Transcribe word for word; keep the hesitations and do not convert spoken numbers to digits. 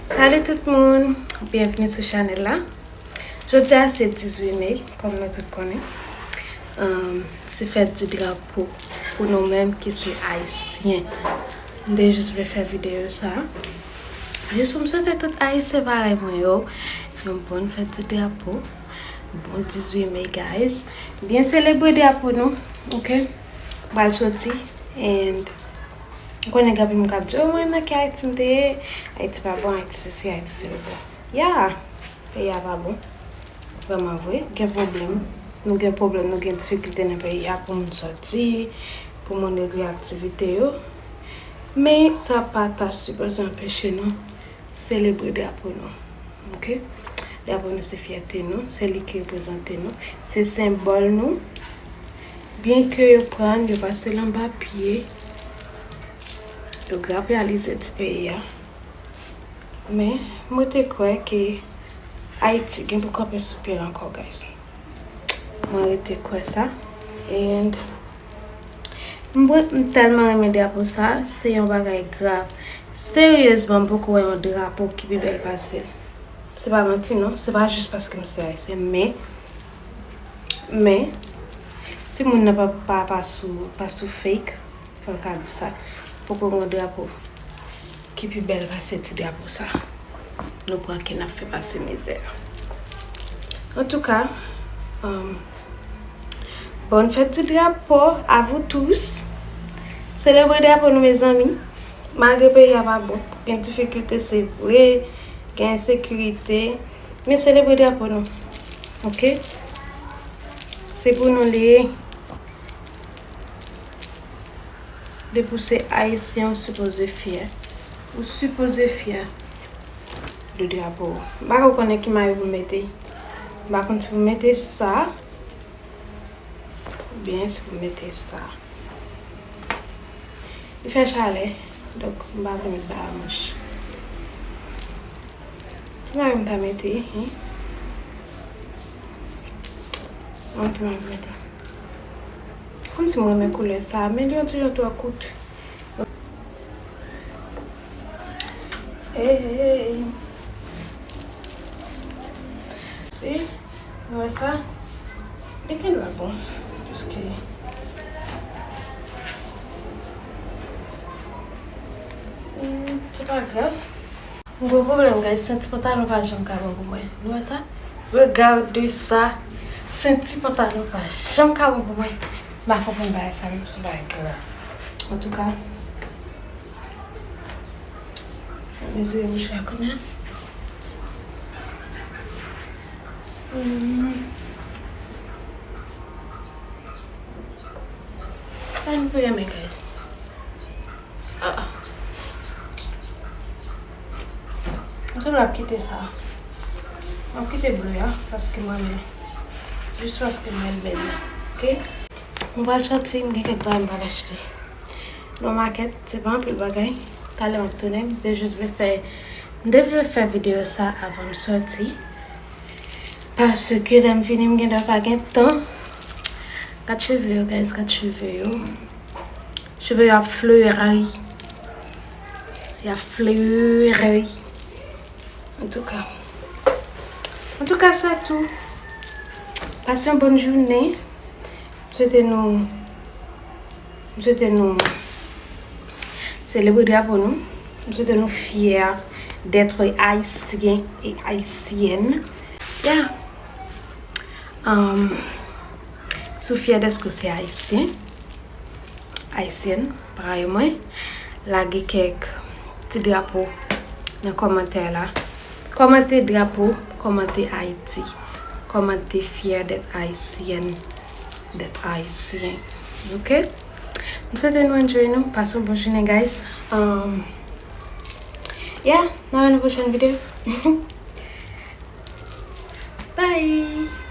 Salut tout moun, byenvni sou chanèl la. Jodi a se dizuit me, kòm nou tout konnen. Um, se fèt di drapo pou nou menm ki se ayisyen. M te jis vle fè videyo sa. Jis pou m swete tout ayisyen parèy mwen yo yon bòn fèt di drapo. Bon dizuit me, guys. Byen selebre drapo nou, ok? M pral soti, and m konnen gen anpil moun k ap di, "Oh, mwen nan ki Ayiti m te ye? Ayiti pa bon, Ayiti sesi, Ayiti selebre." Yeah, peyi a pa bon. Vrèman vre, gen pwoblèm. Nou gen pwoblèm, nou gen difikilte nan peyi a pou moun sòti, pou moun regle aktivite yo. Men sa pa ta sipoze anpeche nou selebre drapo nou. Ok? Drapo nou se fyète nou, se li ki reprezante nou, se senbòl nou. Byenke yo pran l, yo pase l anba pye, yo grapyalize ti peyi a. Men, mwen te kwè ke Ayiti gen pou kanpe sou pye l ankò, guys. Mwen rete kwè sa. And m, m tèlman renmen drapo sa, se yon bagay grav. Seryezman, m poko wè yon drapo ki pi bèl pase l. Se pa manti, non. Se pa jis paske m se ayisyen, men, men, si moun nan pa, pa, pa sou, pa sou fake, fò l ka di sa. Poko gen yon drapo ki pi bèl pase ti drapo sa. Nou pran ke n ap fè pase mizè. Antouka, um, bonne fête du drapeau à vous tous. Selebre drapo nou, mezanmi. Malgre peyi a pa bon, gen difikilte, se vre, gen ensekirite, men selebre drapo nou. Ok? Se pou nou li ye. Depi w se ayisyen, ou sipoze fyè. Ou sipoze fyè de drapo w. M pa ko konnen ki mayo pou m mete. M pa konn si pou m mete sa, oubyen si pou m mete sa. Li fè chalè, donk m pa vle met ba a manch. Ki mayo m ta mete, hein? An, ki mayo m mete? Kòmsi mwen renmen koulè sa, men li yon ti jan twò kout. Hey, hey, hey. Si, nou wè sa? Li gendwa bon, piske, hmm, se pa grav. M gwo pwoblèm, guys. Senti pantalon pa janm ka bon pou mwen. Nou wè sa? Regardez ça. Senti pantalon pa janm ka bon pou mwen. M pa konprann bagay sa menm, se bagay grav. Antouka, mezire bouch la kounye a. Hmm. Sa nou pou renmen, guys. Ah. M sanble ap kite sa. M ap kite ble a, paske mwen renmen. Jis paske mwen renmen l bèl la. Ok? Mwen pral sòti, m gen kèk bagay m pral achte. Nan makèt, se pa anpil bagay. Talè m ap tounen, m te jis vle fè, m te vle fè videyo sa avan m sòti. Paske lè m vini, m gendwa pa gen tan. Gad cheve yo, guys, gad cheve yo. Cheve yo ap fleri. Y ap fleri. Antouka. Antouka, se tou. Pase yon bòn jounen. M swete nou, m swete nou selebre drapo nou. M swete nou fyè d'être ayisyen e ayisyèn. Yeah. Um, si w fyè dèske w se ayisyen, ayisyèn, parèy mwen, lage kèk ti drapo nan kòmantè la. Kòmante drapo, kòmante Ayiti, kòmante fyè d'être haïtienne, d'être haïtien. Ok? M swete nou enjoy nou, pase yon bon jounen, guys. Um, yeah, n a wè nan pwochèn videyo. Bye!